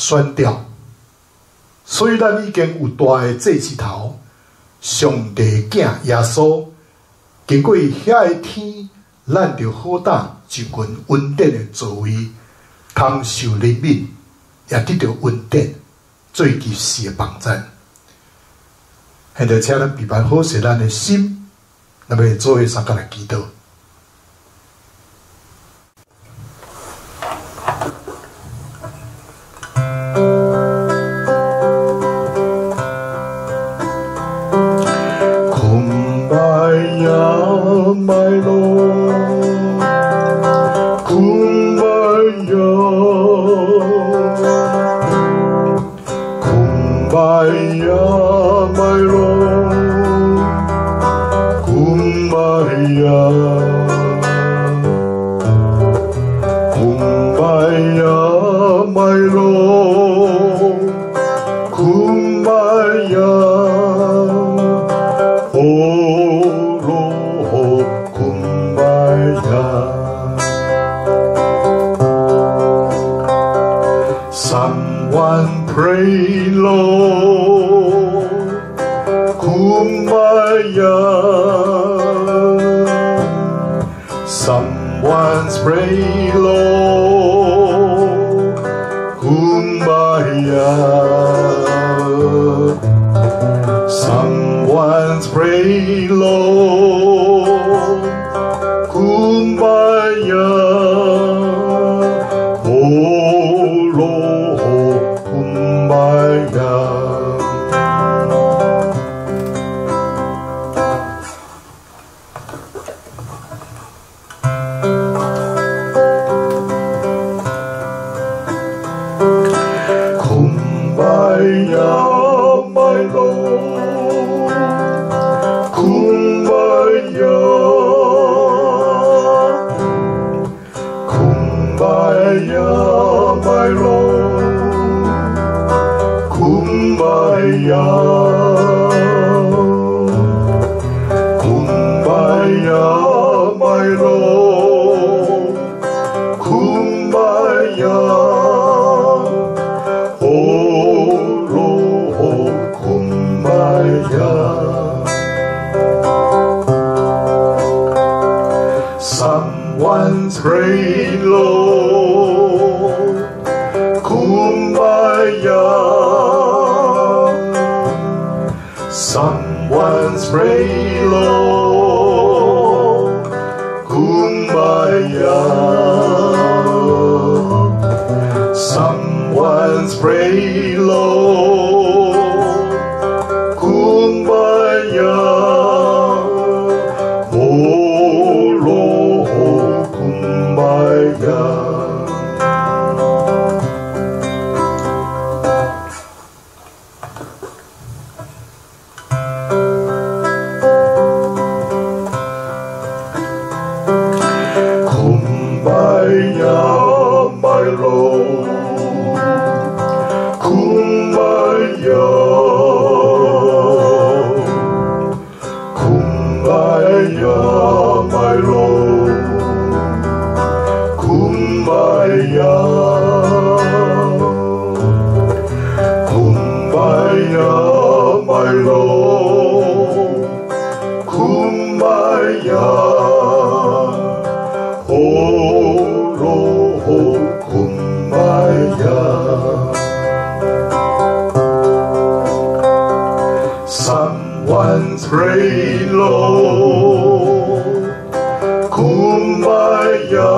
選掉，所以咱已經有大的祭司頭，上帝囝耶穌，經過遐个天，咱就好膽就近恩典的座位，通受憐憫，也得著恩典，做及時的幫贊。現在請咱備辦好勢咱的心，咱欲做伙相共來祈禱。Kumbaya, my Lord, Kumbaya, Kumbaya, my Lord, Kumbaya, Kumbaya, my Lord, Kumbaya. Oh Lord, Kumbaya. Someone pray, Lord, Kumbaya. Someone's pray, Lord, Kumbaya. Someone's pray, Lord, Kumbaya. Oh Lord, Kumbaya. Kumbaya, my Lord, Kumbaya, Kumbaya, my Lord, Kumbaya, Kumbaya, my Lord, Kumbaya. Oh Lord, Kumbaya. Someone's pray, Lord, Kumbaya. Someone's pray, Lord, Kumbaya. Someone's pray, Lord, Kumbaya. Oh Lord, Kumbaya. Kumbaya, my Lord, Kumbaya, Kumbaya, my Lord, Kumbaya, Kumbaya, my Lord, Kumbaya. Oh Lord, Kumbaya. Someone's pray, Lord, Kumbaya.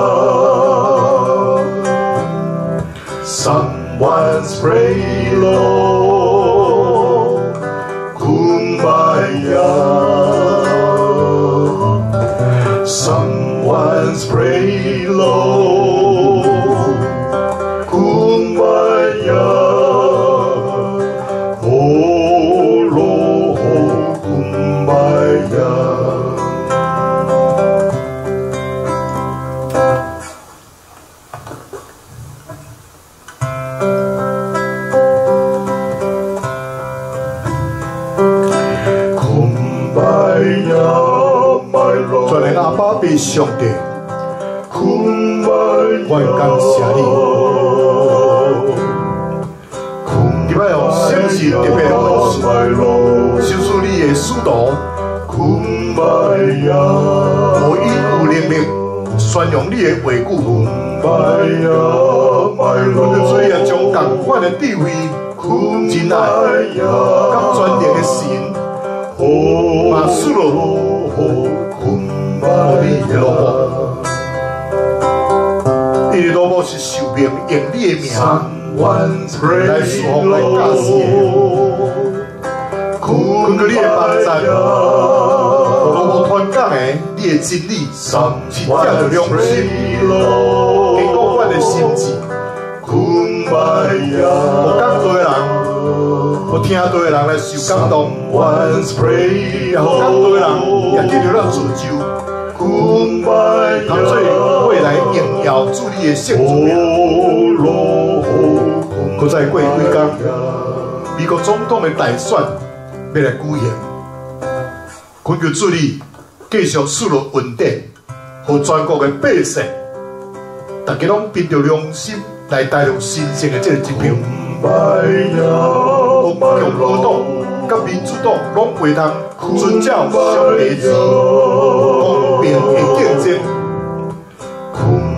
Someone's pray, Lord, Kumbaya. Someone's pray, Lord, Kumbaya. Oh Lord, Kumbaya. Kumbaya, my Lord. 全能阿爸父上帝，我感謝你，咱用圣神特别的恩赐，赏赐你的使徒，予𪜶有能力宣扬你的话语。主啊，將仝款的智慧、仁愛、佮全能的神，嘛賜予你的奴僕。伊的奴僕是受命用你的名來侍奉、來教示的。根據你的網站，奴僕傳講的你的真理是藉著良心，堅固阮的心志。予講道的人，予聽道的人來受感動，也予講道的人也得著了造就，通做伙來榮耀主你的聖子名。閣再過幾工，美國總統的大選欲來舉行，懇求主你繼續賜落恩典，予全國的百姓，大家攏憑著良心來擔任神聖的這個一票，予共和黨佮民主黨攏會當遵照上帝旨公平的競爭，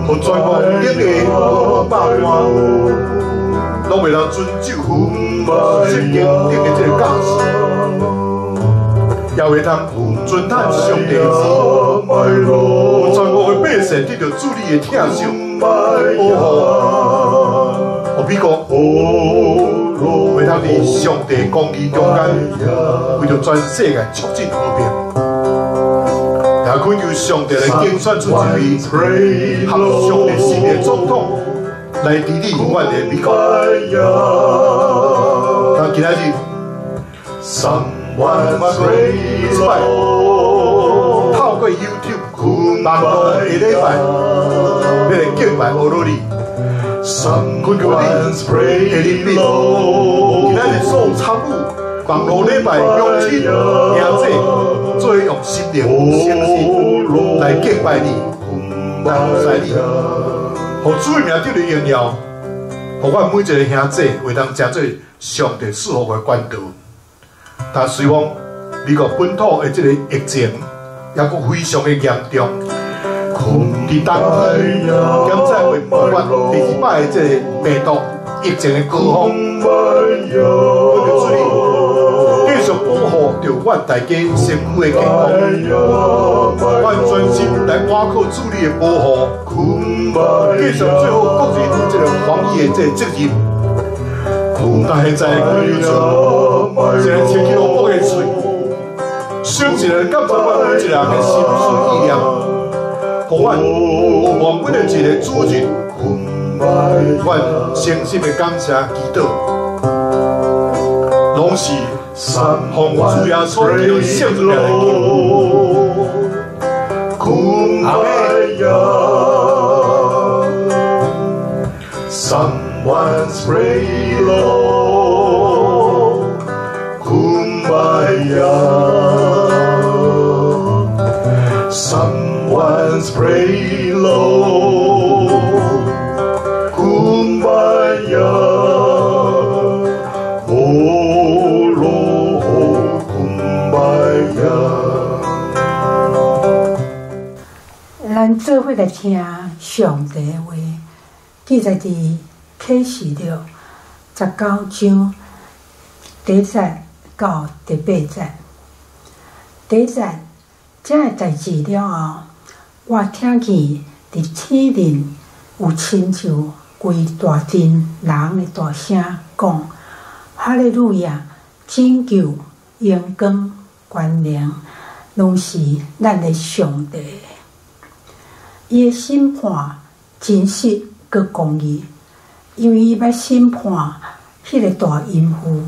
予全國頂個百官攏會當遵守聖經頂的這個教示，也會當遵行上帝旨，予全國的百姓得著主你的疼惜保護，予美國會當佇上帝公義中間，為著全世界促進和平，也懇求上帝來揀選出一位合上帝心的總統來治理阮的美國。但今仔日，我閣一擺透過 YouTube 網路的禮拜，欲來敬拜阿羅你，懇求你的憐憫，今仔日所有參與網路禮拜鄉親兄弟，做伙用心靈誠實來敬拜你，來服侍你，予主的名得著榮耀，予阮每一个兄弟會當成做上帝賜福的管道。但雖罔美國本土的這个疫情，猶閣非常的嚴重。佇當天檢測會爆發第二擺的這个病毒疫情的高峰，懇求主你繼續保護著阮大家身軀的健康，阮專心來倚靠主你的保護，繼續做好個人這个防疫的這個責任。但現在懇求主，一个清氣羅卜的喙，相信來感受阮每一个人的心思意念，予阮有原本的一个主日，阮誠心的感謝祈禱，攏是奉主耶穌基督聖名來求。阿們。 Someone's pray Lord, Kumbaya. Someone's pray Lord, Kumbaya. Oh Lord, Kumbaya. 咱做伙來聽上帝的話，記載佇啟示錄19章第一節到第八節。第一節，這个代誌了後，我聽見佇天頂有親像規大陣人的大聲講：哈利路亞！拯救、榮光、權能，攏是咱的上帝。伊的審判真實閣公義，因為伊欲審判彼个大淫婦，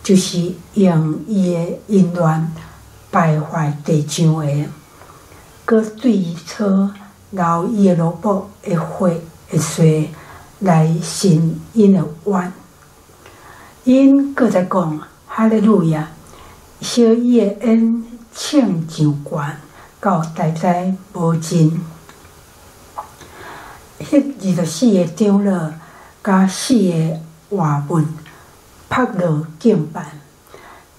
就是用伊的淫亂敗壞地上的，閣對伊操流伊的奴僕的血的稅來伸𪜶的冤。𪜶閣再講：哈利路亞！燒伊的煙衝上懸，到代代無盡。彼24个長老佮四个活物，拍拍落敬拜，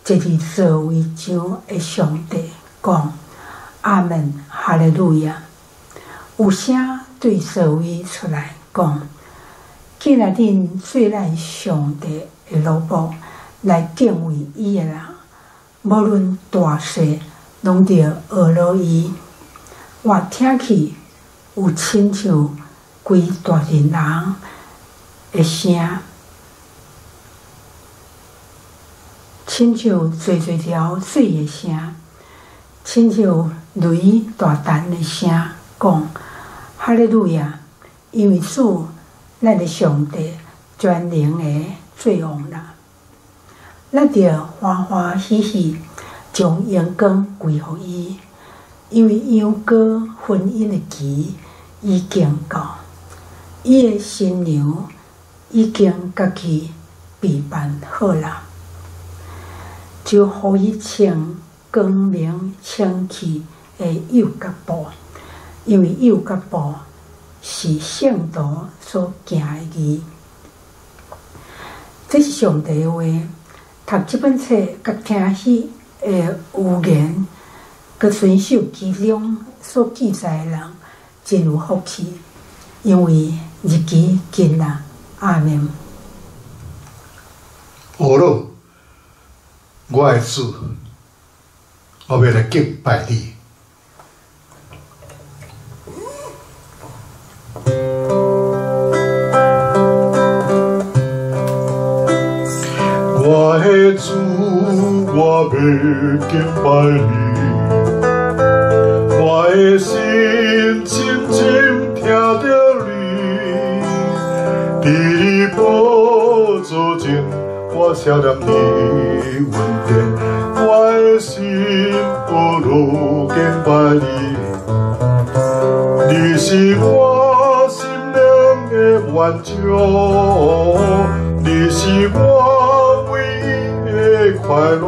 坐伫座位上的上帝讲：阿門，哈利路亞。有聲對座位出來講：既然恁做咱上帝的奴僕來敬畏伊的人，無論大細，攏著學落伊。我聽去有親像規大陣人的聲，親像濟濟條水的聲，親像雷大彈的聲，講：哈利路亞！因為主咱的上帝全能的做王啦，咱著歡歡喜喜將榮光歸予伊，因為羊羔婚姻的期已經到，伊的新娘已經家己備辦好啦，就予伊穿光明清氣的幼甲布，因為幼甲布是聖徒所行的義。這是上帝的話。讀這本冊，佮聽彼个預言，佮遵守其中所記載的人，真有福氣，因為日期近啦。阿們。呵咾，我的主，我欲來敬拜你。我的主，我欲敬拜你，我的心深深疼著你，佇你寶座前，我思念你恩典，我的心呵咾敬拜你，你是我心靈的援助，你是我快樂，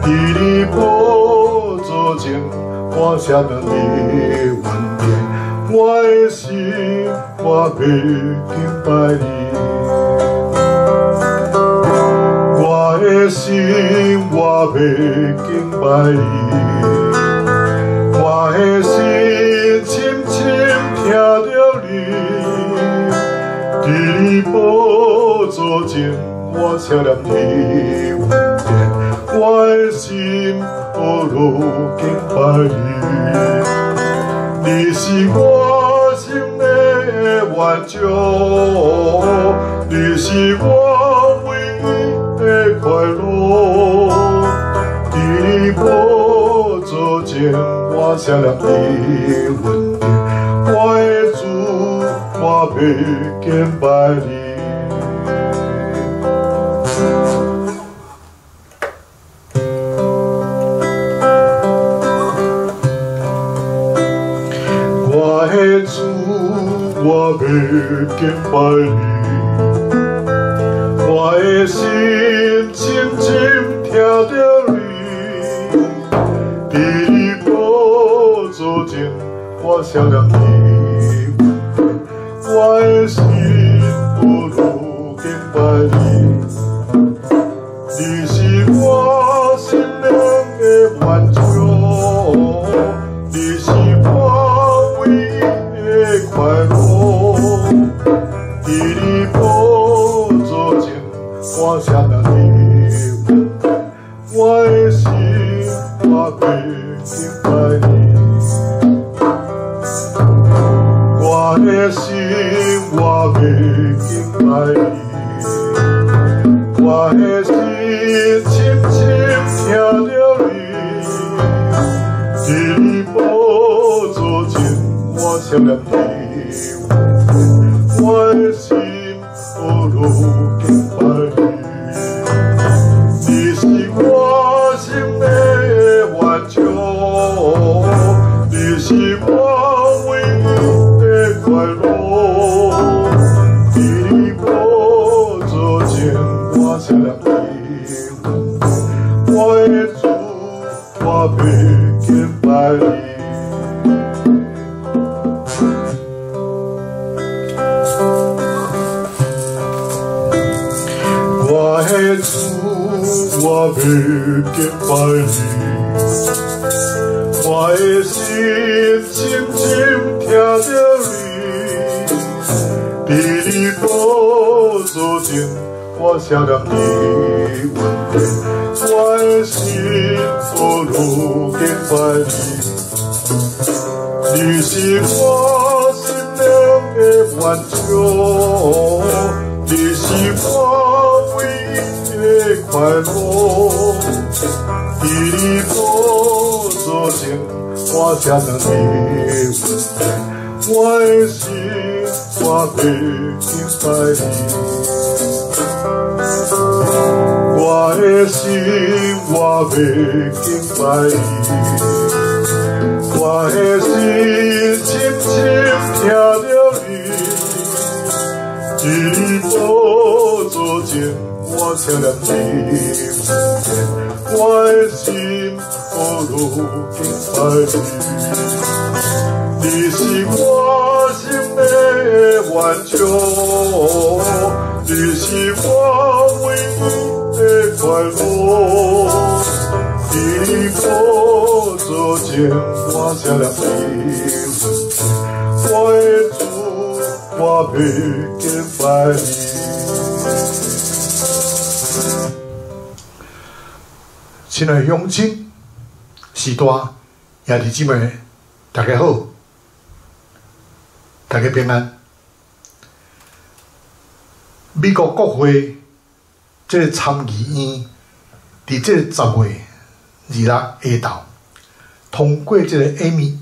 佇你寶座前，我思念你恩典，我的心我欲敬拜你，我的心我欲敬拜你，我的心深深疼著你，佇你寶座前。我思念你恩典，我的心呵咾敬拜你，你是我心的援助，你是我唯一的快樂。佇你寶座前，我思念你恩典，我的主，我欲敬拜你。我的主，我欲敬拜你，我的心深深疼著你，佇你寶座前，我思念你恩典，我的心呵咾敬拜你，你是我心靈的援助，你是我唯一的快樂，佇你寶座前，我思念你恩典，我的心我欲敬拜你，我的心我欲敬拜你，我的心深深疼著你，佇你寶座前，我思念你恩典，我的心呵咾敬拜你，你是我心的援助，你是我唯一的快樂，佇你寶座前，我思念你恩典，我的主，我欲敬拜你。我欲敬拜你。我的心深深疼著你，佇你寶座前，我想念你恩典。我的心無路敬拜你，你是我心靈的滿足，你是我唯一的快樂。佇你寶座前，我想念你恩典。我的心，我欲敬拜你。我的心，我欲敬拜你。我的心深深疼著你，佇你寶座前，我想念你恩典。我的心無路敬拜你，你是我心的滿足，你是我唯一的快樂。佇你寶座前，我想念你恩典。我的主，我欲敬拜你。親愛的鄉親、序大、兄弟姊妹，大家好，大家平安。美國國會這个參議院，佇這个10月26下晝通過這个艾米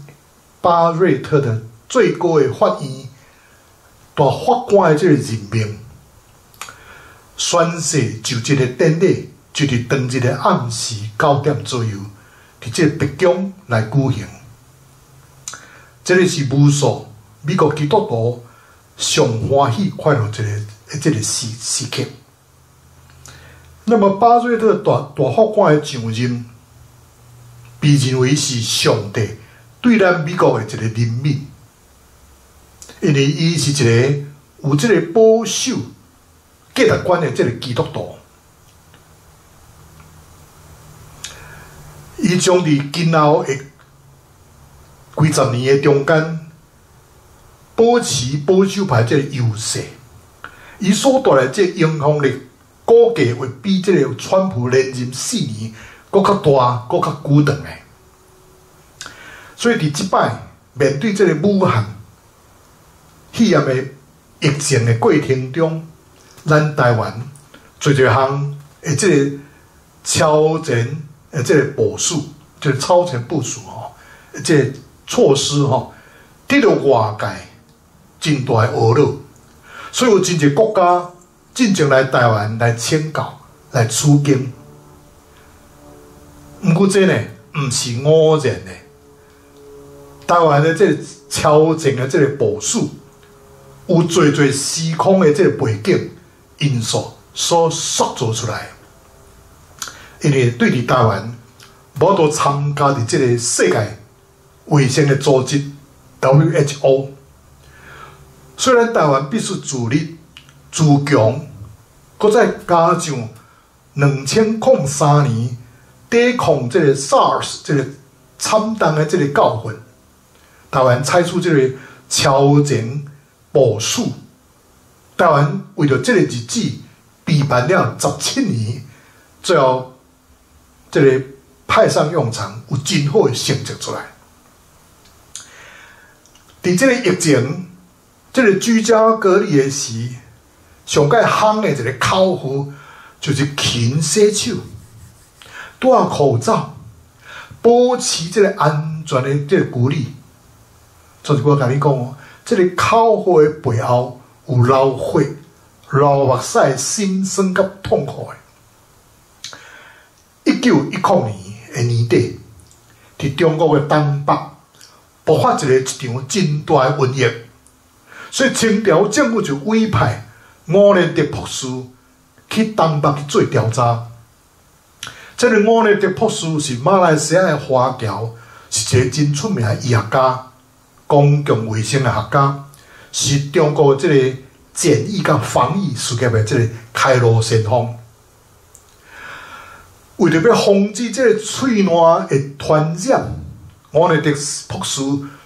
巴瑞特的最高的法院大法官的這个任命，宣誓就職的典禮，就佇當日的暗時9點左右，佇這个白宮來舉行。這个是無數美國基督徒上歡喜快樂一个這个時刻。那麼巴瑞特大法官的上任，被認為是上帝對咱美國的一個憐憫，因為伊是一個有這个保守價值觀的這个基督徒。伊將佇今後的幾十年的中間，保持保守派這个優勢。伊所帶來這个影響力，估計會比這个川普連任4年閣較大、閣較久長的。所以佇這擺面對這个武漢肺炎的疫情的過程中，咱台灣濟濟項的這个超前的這个部署，就是超前部署吼，這个措施吼，得到外界真大的惡惱，所以有真濟國家進前來台灣來請教、來取經。毋過這呢，毋是偶然的。台灣的這个超前的這个部署，有濟濟時空的這个背景因素所塑造出來。因為對佇台灣無法度參加佇這个世界衛生的組織 WHO，雖然台灣必須自立自強，閣再加上2003年抵抗這个 SARS 這个慘重的這个教訓，台灣採取這个超前部署，台灣為著這个日子備辦了17年，最後這个派上用場，有真好的成績出來。佇這个疫情、這个居家隔離的時，上蓋夯的一个口號就是勤洗手、戴口罩、保持這个安全的這个距離。所以我共你講哦，這个口號的背後有流血、流目屎的心酸佮痛苦的。1910年的年底，佇中國的東北爆發一場真大的瘟疫，所以清朝政府就委派伍連德博士去東北去做調查。這个伍連德博士是馬來西亞的華僑，是一個真出名的醫學家、公共衛生的學家，是中國這個檢疫佮防疫事業的這个開路先鋒。為著欲防止這个喙瀾會傳染，吳內德博士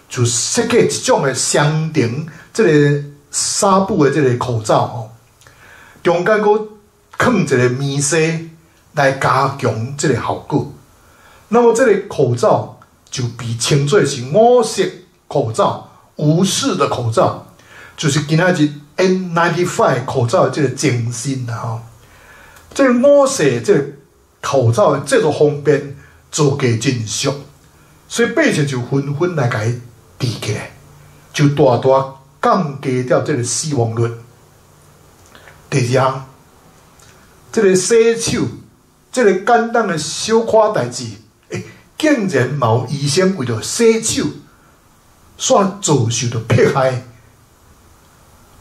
就設計一種的雙層這个紗布的這个口罩吼，中間閣囥一个棉紗來加強這个效果。那麼這个口罩就被稱做是五色口罩、無色的口罩，就是今仔日 N95 口罩的這个前身啦吼。這个五色這个口罩的製作方便，造價真俗，所以百姓就紛紛來共伊戴起來，就大大降低掉這个死亡率。第二項，這个洗手，這个簡單的小可代誌，竟然嘛有醫生為著洗手，煞遭受著迫害，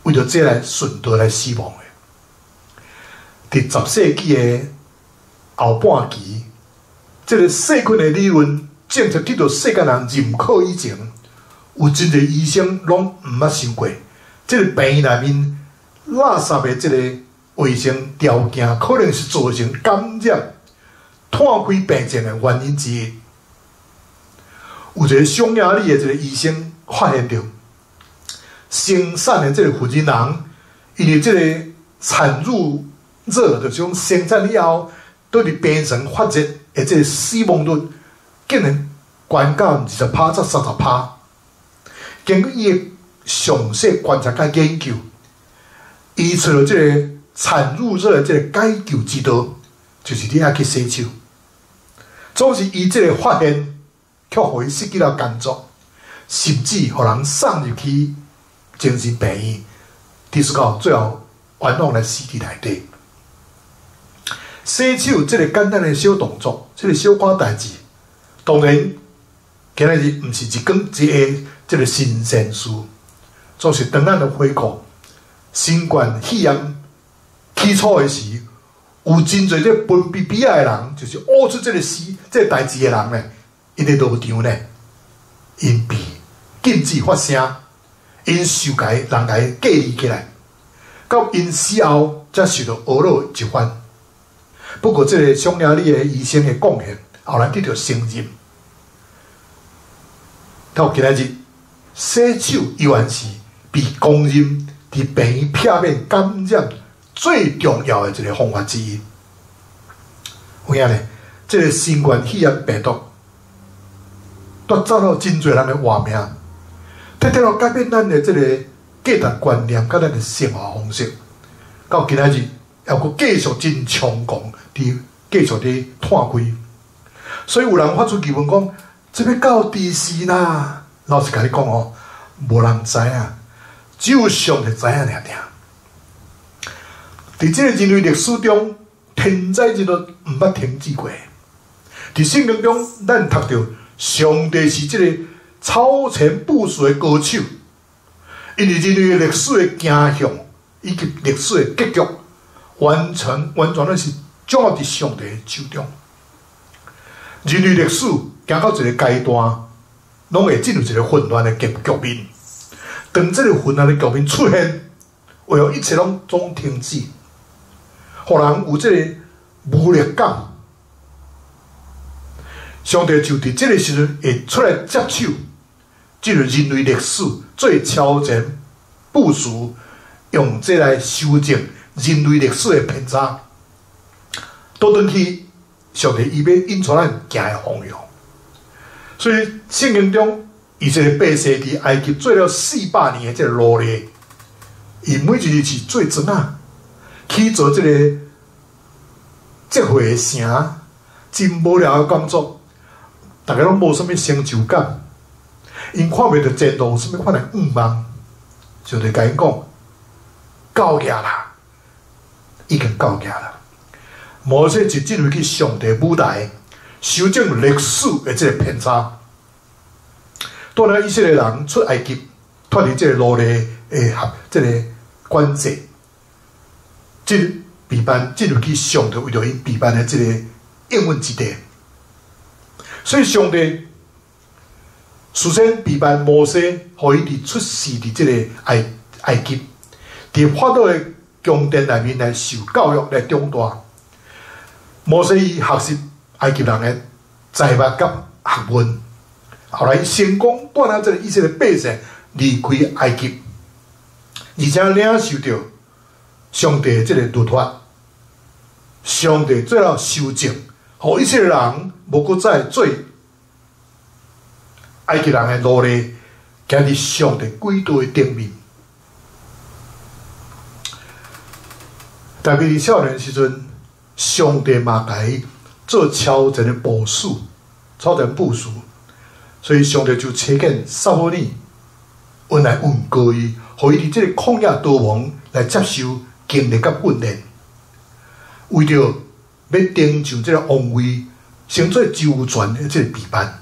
為著這來順道來死亡的。佇10世紀的後半期，這个細菌的理論正式得到世界人認可以前，有真濟醫生攏毋捌想過，這个病院內面垃圾的這个衛生條件，可能是造成感染、湠開病症的原因之一。有一个匈牙利的這个醫生發現著，生產的這个婦人人，因為這个產褥熱，就是講生產以後，對佇病床發熱的這个死亡率，竟然懸到20%至30%。經過伊的詳細觀察佮研究，伊揣著這个產褥熱的這个解救之道，就是你愛去洗手。總是伊這个發現，卻予伊失去了工作，甚至予人送入去精神病院，直到最後冤枉來死佇內底。洗手這个簡單的小動作，這个小可代誌，當然今仔日毋是一光一下這个新鮮事，總是當咱來回顧新冠肺炎起初的時，有真濟這分泌鼻仔的人，就是挖出這个事、這个代誌的人呢，𪜶佇路場呢，𪜶被禁止發聲，𪜶受共人共隔離起來，到𪜶死後才受著呵咾一番。不過，這个匈牙利的醫生的貢獻，後來得著承認。到今仔日，洗手依然是被公認佇病院避免感染最重要的一个方法之一。有影呢？這个新冠肺炎病毒奪走了真濟人的活命，徹底了改變咱的這个價值觀念，佮咱的生活方式。到今仔日，猶閣繼續真猖狂，佇繼續佇湠開。所以有人發出疑問講：這欲到佇時啦？老實共你講哦，無人知影，只有上帝知影爾爾。佇這个人類歷史中，天災人禍毋捌停止過。佇聖經中，咱讀著上帝是這个超前部署的高手，因為人類的歷史的走向以及歷史的結局，完全完全攏是掌握佇上帝的手中。人類歷史行到一个階段，攏會進入一个混亂的局面。當這个混亂的局面出現，為何一切攏總停止，予人有這个無力感。上帝就佇這个時陣會出來接手，進入人類歷史最超前部署，用這來修正人類歷史的偏差。倒轉去，上帝伊欲引帶咱行的方向。所以聖經中，以色列百姓佇埃及做了400年的這个奴隸，伊每一日是做磚仔，去做這个積貨的城，真無聊的工作，逐家攏無啥物成就感，𪜶看袂著前途有啥物款的願望，上帝共𪜶講，夠額啦，已經夠額啦。摩西就進入去上帝舞台，修正歷史的這个偏差。當了以色列人出埃及，脫離這个奴隸的合這个管制，進備辦進入去上帝為著𪜶備辦的這个應允之地。所以上帝事先備辦摩西，予伊佇出世佇這个埃及，佇法老的宮殿內面來受教育，來長大。摩西伊學習埃及人的財物佮學問，後來成功帶領這个以色列百姓離開埃及，而且領受著上帝這个律法，上帝做了修正，予以色列人無閣再做埃及人的奴隸，行佇上帝軌道的頂面。特別佇少年時陣，上帝嘛共伊做超前的部署，超前部署，所以上帝就差遣撒母耳來恩膏伊，予伊佇這个曠野逃亡來接受經歷佮訓練，為著欲登上這个王位，先做周全的這个備辦，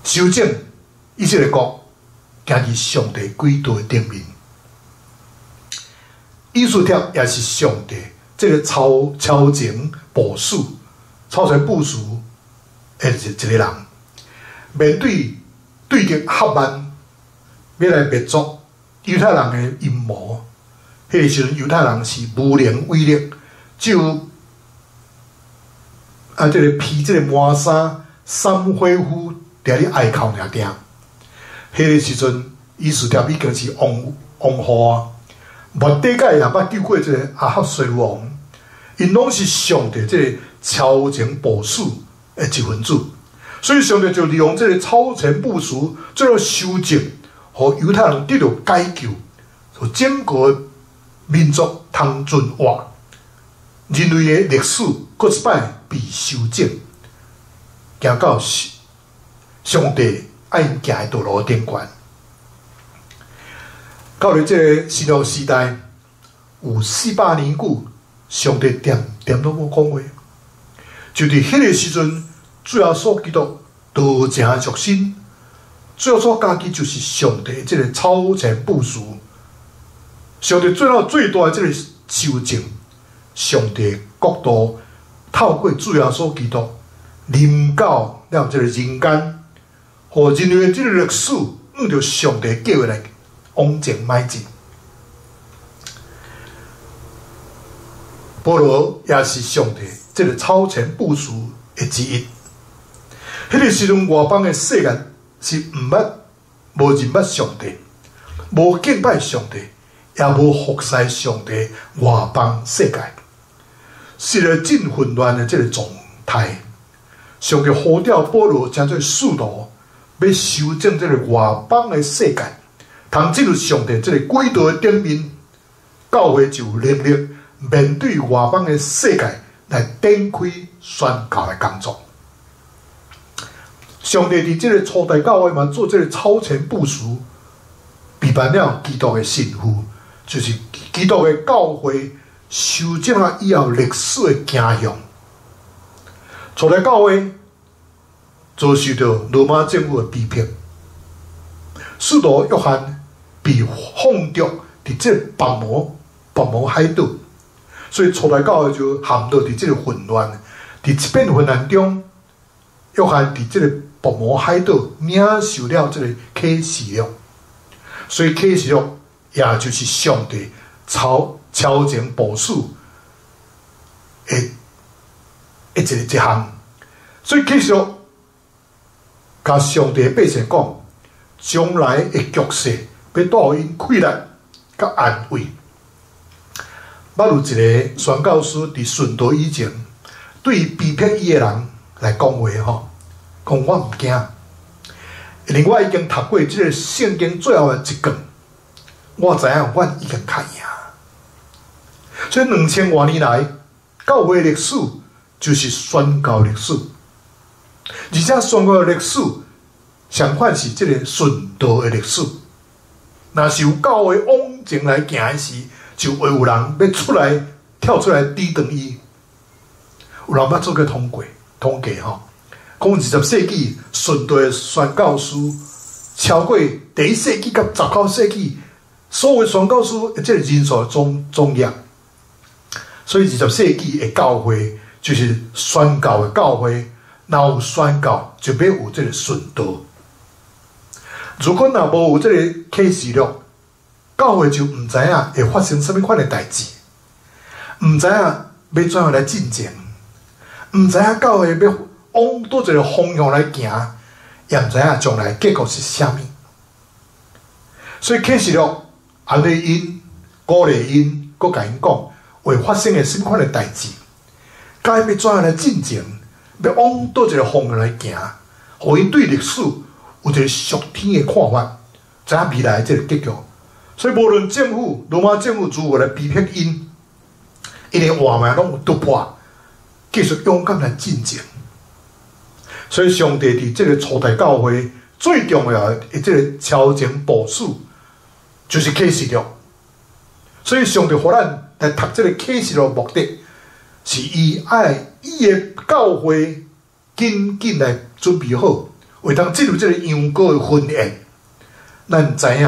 修正以色列國，行佇上帝軌道的頂面。以斯帖也是上帝這个超前部署、超前部署的一個人，面對對敵哈曼欲來滅族猶太人的陰謀，彼个時陣猶太人是無能為力，只有這个披這个麻衫、三灰夫佇咧哀哭爾定。彼个時陣，以斯帖已經是王后啊。末底改也捌救過這个亞哈隨魯王，𪜶攏是上帝這个超前部署的一份子，所以上帝就利用這个超前部署做了修正，予猶太人得到解救，予整個民族通存活，人類的歷史閣一擺被修正，行到上帝愛𪜶行的道路頂懸。到了這个新約時代，有400年久，上帝恬恬攏無講話。就佇彼个時陣，主耶穌基督道成肉身，主耶穌家己就是上帝這个超前部署，上帝做了最大的這个修正，上帝國度透過主耶穌基督臨到了這个人間，予人類的這个歷史按著上帝計劃來往前邁進。保羅也是上帝這个超前部署的之一。彼个時陣，外邦的世界是毋捌、無認捌上帝，無敬拜上帝，也無服侍上帝。外邦世界是個真混亂的這个狀態。上帝呼召保羅成做使徒，欲修正這个外邦的世界。通進入上帝這个軌道的頂面，教會就有能力面對外邦的世界來展開宣教的工作。上帝佇這个初代教會嘛做這个超前部署，備辦了基督的新婦，就是基督的教會修正了以後歷史的走向。初代教會遭受著羅馬政府的逼迫，使徒約翰被放逐佇這个拔摩海島，所以初代教會就陷落佇這个混亂，佇這片混亂中，約翰佇這个拔摩海島領受了這个啟示錄，所以啟示錄也就是上帝超前部署的一項，所以啟示錄共上帝百姓講，將來的局勢欲帶予𪜶氣力佮安慰。捌有一个宣教師佇殉道以前，對逼迫伊的人來講話吼，講我毋驚，因為我已經讀過這个聖經最後的一卷，我知影阮已經較贏。所以2000外年來，教會歷史就是宣教歷史，而且宣教歷史相反是這个殉道的歷史。若是有教會往前來行的時，就會有人欲出來跳出來抵擋伊。有人捌做過統計吼，講20世紀殉道的宣教師超過第一世紀佮19世紀所有宣教師的這个人數總額。所以20世紀的教會就是宣教的教會，若有宣教就欲有這个殉道。如果若無有這个啟示錄，教會就毋知影會發生啥物款的代誌，毋知影欲怎樣來進前，毋知影教會欲往佗一个方向來行，也毋知影將來結果是啥物。所以啟示錄安慰𪜶、鼓勵𪜶，閣共𪜶講會發生的啥物款的代誌，教𪜶欲怎樣來進前，欲往佗一个方向來行，予𪜶對歷史有一个屬天的看法，知影未來這个結局。所以無論政府、羅馬政府如何來逼迫𪜶，𪜶的活命攏有突破，繼續勇敢來進前。所以上帝佇這个初代教會最重要的這个超前部署，就是啟示錄。所以上帝予咱來讀這个啟示錄目的，是伊愛伊的教會緊緊來準備好，會當進入這个羊羔的婚宴。咱知影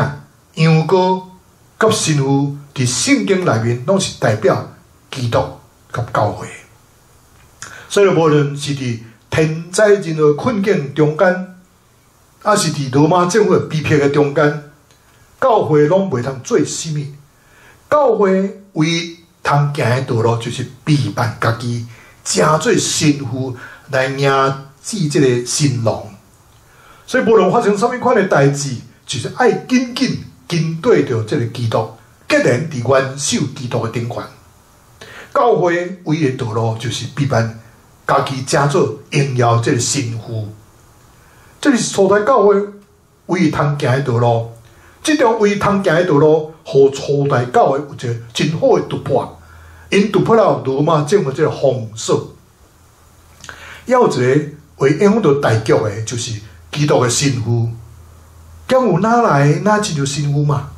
羊羔佮新婦佇聖經內面攏是代表基督佮教會。所以無論是佇天災人禍困境中間，抑是佇羅馬政府逼迫的中間，教會攏袂通做啥物。教會唯一通行的道路，就是備辦家己，成做新婦來迎接這个新郎。所以無論發生啥物款的代誌，就是愛緊緊跟綴著這个基督，結連佇元首基督的頂懸。教會唯一的道路，就是備辦家己成做榮耀這个新婦。這是初代教會唯一通行的道路。這條唯一通行的道路，予初代教會有一个真好的突破。𪜶突破了羅馬政府這个封鎖。猶有一个會影響著大局的，就是基督的新婦。敢有哪來若親像新婦嘛？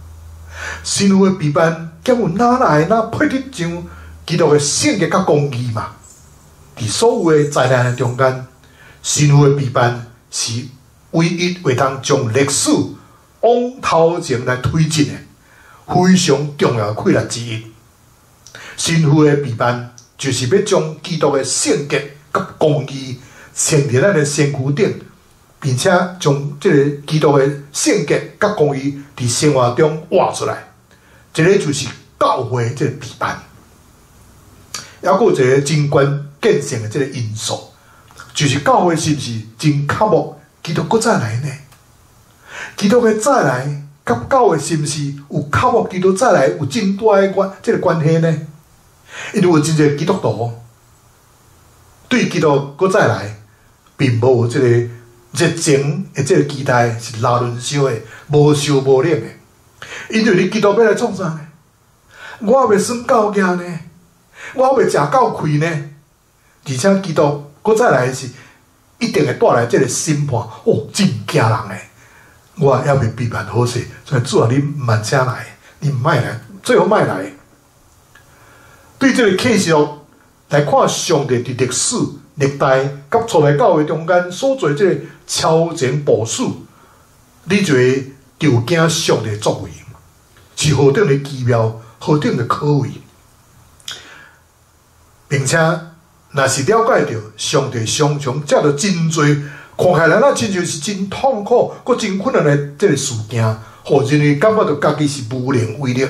新婦的備辦，敢有哪來若配得上基督的聖潔佮公義嘛？佇所有的災難的中間，新婦的備辦是唯一會當將歷史往頭前來推進的非常重要的氣力之一。新婦的備辦就是欲將基督的聖潔佮公義穿佇咱的身軀頂，並且將這个基督的聖潔佮公義佇生活中活出來。這个就是教會這个備辦。猶閣有一个真關鍵性的這个因素，就是教會是毋是真渴慕基督閣再來呢？基督的再來，佮教會是毋是有渴慕基督再來有真大的關這个關係呢？因為有真濟基督徒對基督閣再來，並無有這个熱情的這个期待，是焦輪燒的，無燒無冷的。因為你基督欲來創啥呢？我猶未算夠額呢，我猶未食夠氣呢。而且基督閣再來是一定會帶來這个審判，哦，真驚人的。我猶未備辦好勢，所以主啊，你毋免請來，你毋愛來，最好莫來。對這个啟示錄來看，上帝佇歷史歷代佮初代教會中間所做這个超前部署，你就會著驚上帝作為是何等的奇妙，何等的可畏，並且若是了解著上帝常常藉著真濟看起來，若親像是真痛苦、閣真困難的這个事件，予人類感覺著家己是無能為力，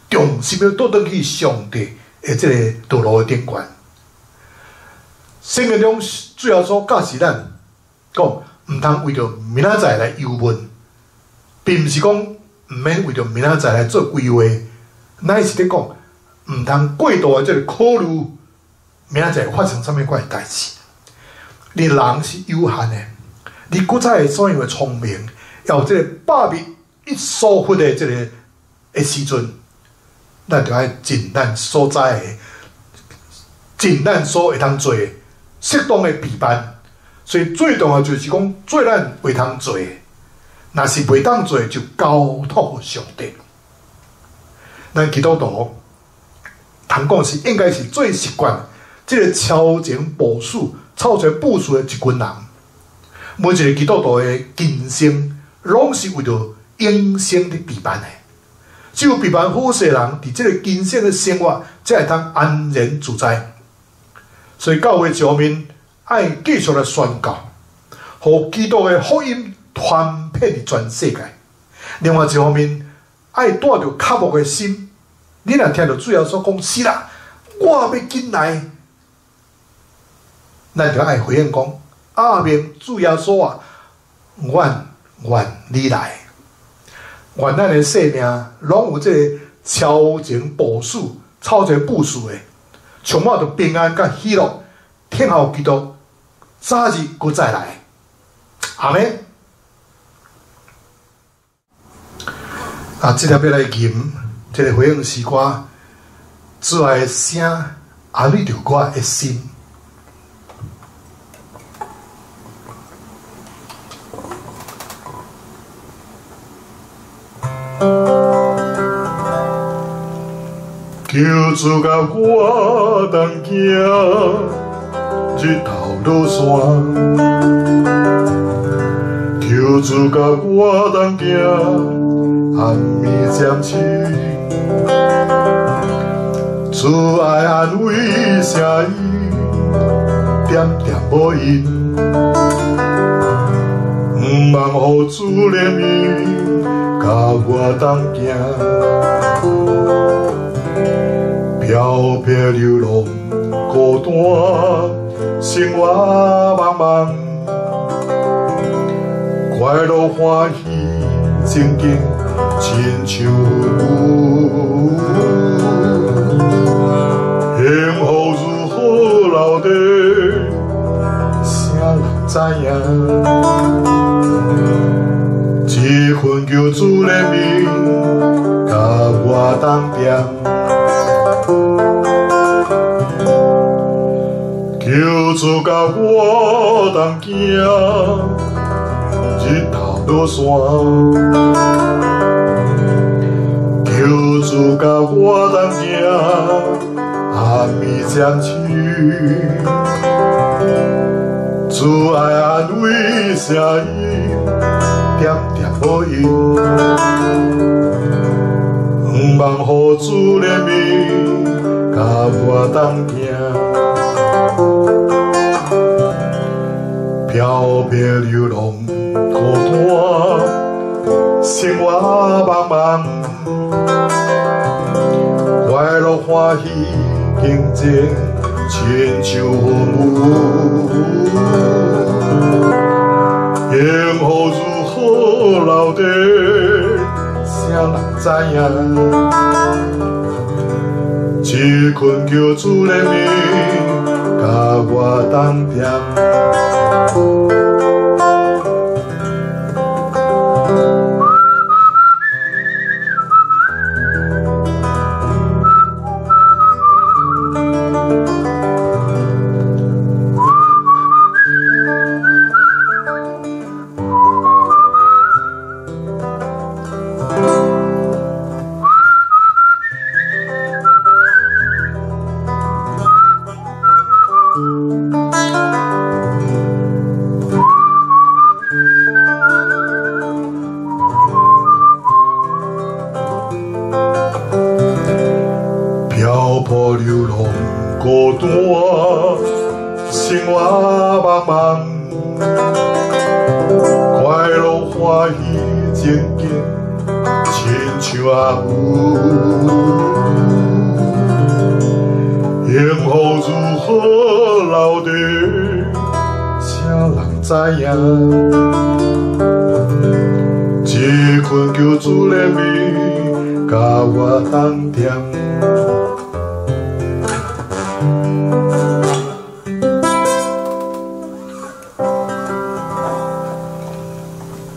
重新欲倒轉去上帝的這个道路的頂懸。聖經中主耶穌教示咱講，毋通為著明仔載來憂悶，並毋是講毋免為著明仔載來做規劃，乃是咧講毋通過度的這个考慮明仔載發生啥物款的代誌。你人是有限的，你閣再會怎樣的聰明，猶有這个百密一疏忽的這个的時陣，咱就愛盡咱所知的，盡咱所會通做的，適當的備辦。所以最重要就是講，做咱會通做的，若是袂當做，就交託予上帝。咱基督徒通講是應該是最習慣這个超前部署、超前部署的一群人。每一个基督徒的今生，攏是為著永生佇備辦的。只有備辦好勢的人，佇這个今生的生活，才會通安然自在。所以教會上面愛繼續來宣告，予基督的福音傳遍佇全世界。另外一方面，愛帶著渴慕的心，你若聽著主耶穌講是啦，我欲紧来。咱就爱回应讲：阿们，主耶稣啊，愿愿你来，愿咱的生命拢有这个超前部署、超前部署的，充满著平安佮喜乐，听候基督早日阁再来。阿们。啊，这粒欲来吟这个回应诗歌，主爱的声安慰著我的心。求主佮我同行，日头落山。求主佮我同行，暗暝渐深。主爱安慰声音，点点无闲。毋茫予主怜悯，佮我同行。飘泊流浪孤单，生活茫茫，快乐欢喜情景亲像雾。幸福如何留低，啥人知影？这份求主怜悯，佮我同踮。求主佮我同行，日头落山。求主佮我同行，暗暝渐深。主爱安慰声音，点点无闲。毋茫予主怜悯，佮我同行。飘泊流浪孤单，生活茫茫，快乐欢喜情景亲像云雾。幸福如何留低，啥人知影？这困求主怜悯，佮我同踮。漂泊流浪孤单，生活茫茫，快乐欢喜情景亲像阿雾。幸福如何留低，啥人知影？这困求主怜悯，佮我同踮。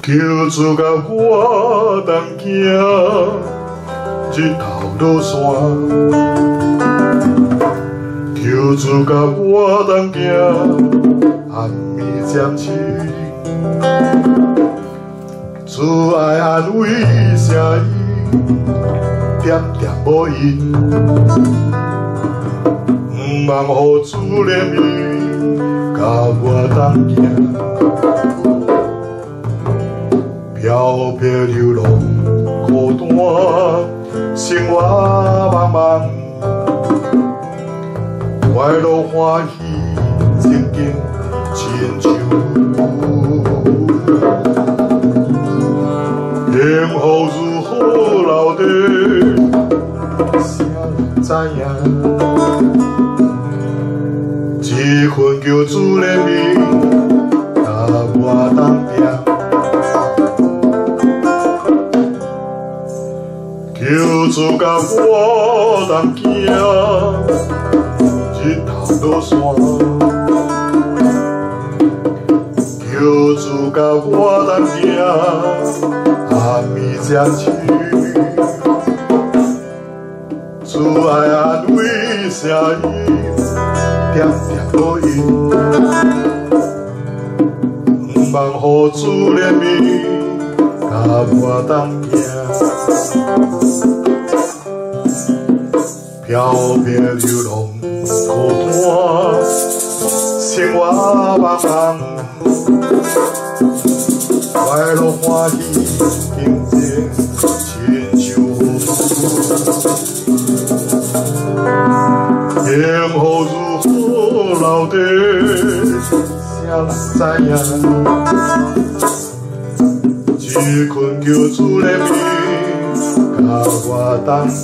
求主佮我同行，日头落山。求主佮我同行，暗暝渐深。主爱安慰声音，点点无闲。毋茫予主怜悯，佮我同行。飘泊流浪孤单，生活茫茫，快乐欢喜情景亲像雾。幸福如何留低，啥人知影？恳求主怜悯，共我同踮。求主共我同行，日头落山。求主共我同行，暗暝才醒。主爱安慰声音，点点落音，毋茫予主怜悯，共我同行。飘泊流浪孤单，生活茫茫，快乐欢喜宁静，亲像雨。幸福如何留低，谁人知影？只恳求主怜悯，共我同踮。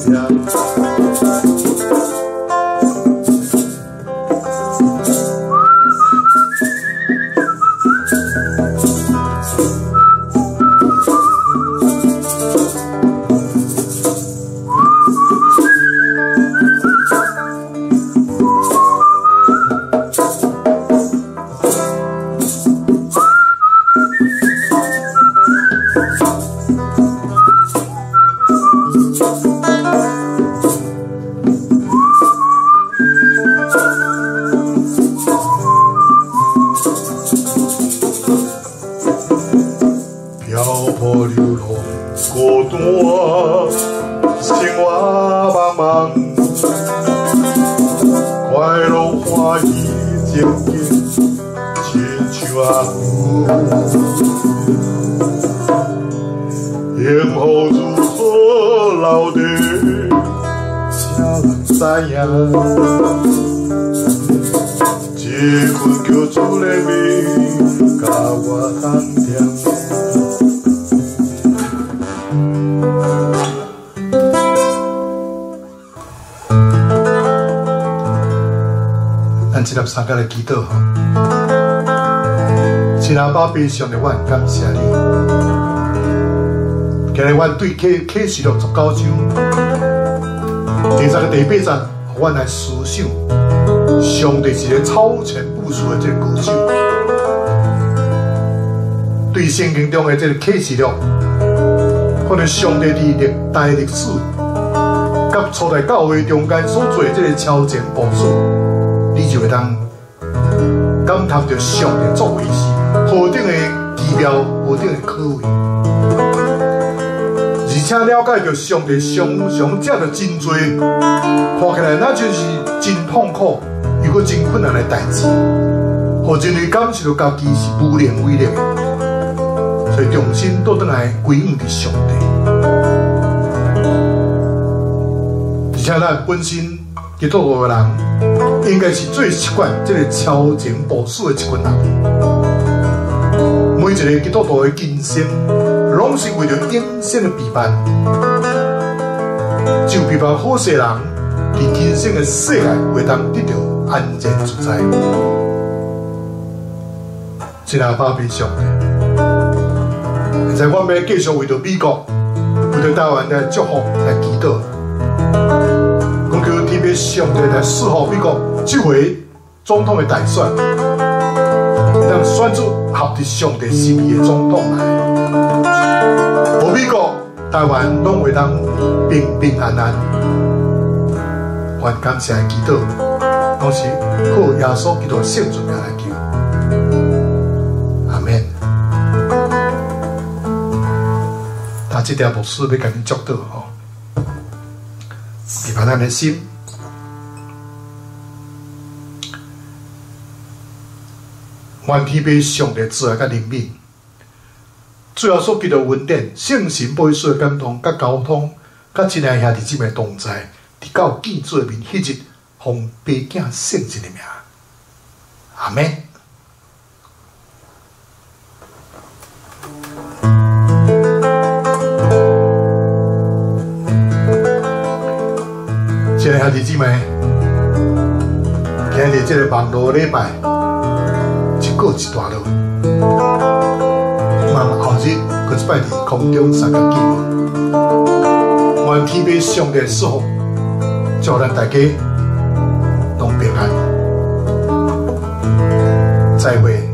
只恳求主怜悯，共我同踮。咱这粒三个来祈祷吼，亲爱爸爸上帝，我感谢你。今日阮对启示录19章第10个第8节，予阮来思想，上帝是个超前部署的这个高手。对圣经中的这个启示录，可能上帝伫历代历史佮初代教会中间所做的这个超前部署，你就会当感叹著上帝作为是何等的奇妙，何等的可畏。而且了解著上帝常常藉著真济，看起来那就是真痛苦，又阁真困难的代志，予人类感受到家己是无能为力的，所以重新倒转来归向伫上帝。而且咱本身基督徒的人，应该是最习惯这个超前部署的一群人。每一个基督徒的今生，拢是为著永生的陪伴，就陪伴好势人，伫今生的世界会当得到安然自在。亲爱的爸爸上帝，现在我欲继续为著美国、为著台湾来祝福、来祈祷，讲求天父上帝来赐福美国这回总统的大选，让选出合伫上帝心意的总统来。美国、台湾拢会当平平安安。愿感谢祈祷，拢是靠耶稣基督圣尊名来求。阿们。他这条牧师欲共恁祝祷吼，期盼咱的心，愿天父上帝慈爱佮怜悯。主耶稣基督恩典、圣神保惠师的感动、佮交通、佮亲爱兄弟姊妹同在，直到见主的面彼日，奉父子圣神的名，阿们。亲爱兄弟姊妹，今日這个網路禮拜一告一段落，望後日閣一擺佇空中相共見面。願天父上帝賜福，祝咱大家攏平安，再會。